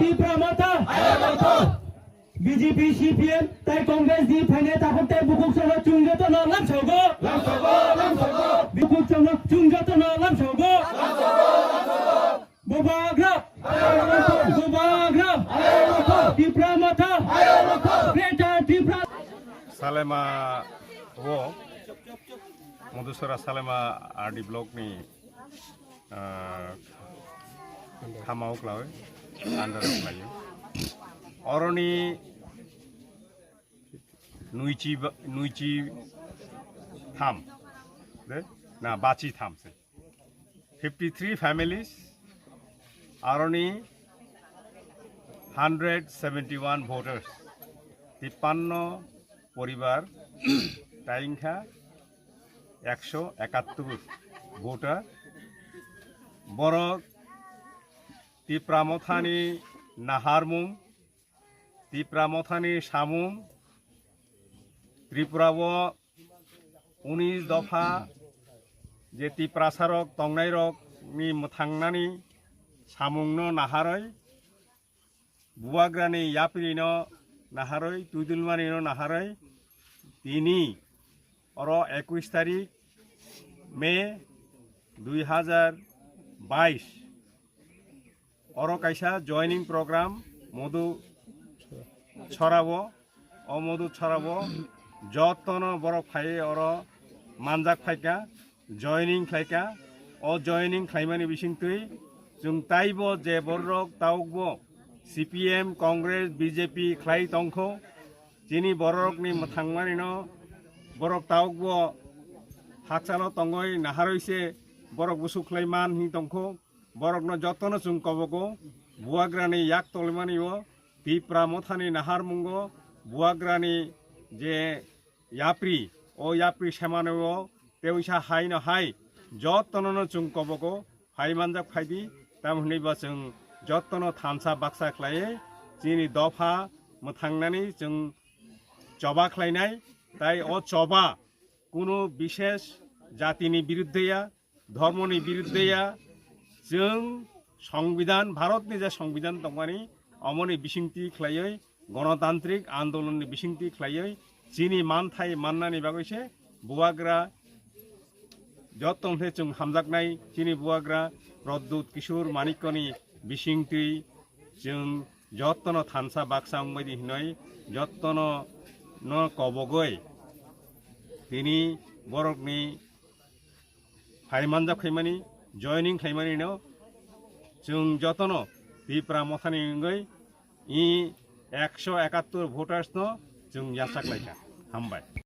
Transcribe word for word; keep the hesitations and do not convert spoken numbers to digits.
Tipra Motha. B J P, C P M, tai Congress ni phainai takhuk tai bukhuk chwngno chwng jotono lamsogo. Bukhuk chwngno chwng jotono lamsogo. Bubagra. Bubagra. Tipra Motha. Greater Tipra. Salema wo, Madhusora Salema R D block ni, ah, Khamao Klawi under o khlaio. Oroni nuichi ba-, nuichi tham, de? Na, bachi tham se. Fifty three families, aroni hundred seventy one voters, tippanno poribar, taingkha ekso ekattur voter. Borok Tipra Mothani naharmung, Tipra Mothani samung, Tripura o unis dopha je Tiprasarok tongnairokni mwthangnani samungno naharwi, Bubagrani yaprino naharwi, twidulmanino naharwi, tini oro ekush tarik May dui hajar bais, oro kaisa joining program Madhu Chorao, o Madhu Chorao jotono borok phai oro manjak phaikha, joining khlaikha. O joining khlaimani bisingtwi chwng taibo je borok taukbo C P M, Congress, B J P khlai tongkho, chini borokni mwthangmanino borok taukbo hakchalo tongwi naharwi se borok busu khlai man hini tongkho. Borokno jotono chwng kobogo, Bubagrani yak tolmani o, Tipra Mothani naharmungo, Bubagrani je yapri, o yapri semani o, teisa haino hai, jotono no chwng kobogo, phai manjak phaidi, tam hwnwi ba chwng jotono thansa baksa khlaiwi, chini dopha mwthangnani chwng choba khlainai, tai o choba kunu bishesh jatini biruddhe ya, dhormoni biruddhe ya, chwng Songbidan, Bharatni je Songbidan tongmani, omoni bisingtwi khlaiwi, Ganatantrik Andolonni bisingtwi khlaiwi, chini manthai mannani bagwi se Bubagra joto khe chwng hamjaknai, chini Bubagra Pradyut Kishore Manikyani bisingtwi chwng jotono thansa baksa wngbaidi hinwi jotono no kobogwi tini borokni phai manjak khaimani, joining khaimani no chwng jotono Tipra Mothani wngwi i ekso ekattor voters no chwng yachak laikha. Hambai.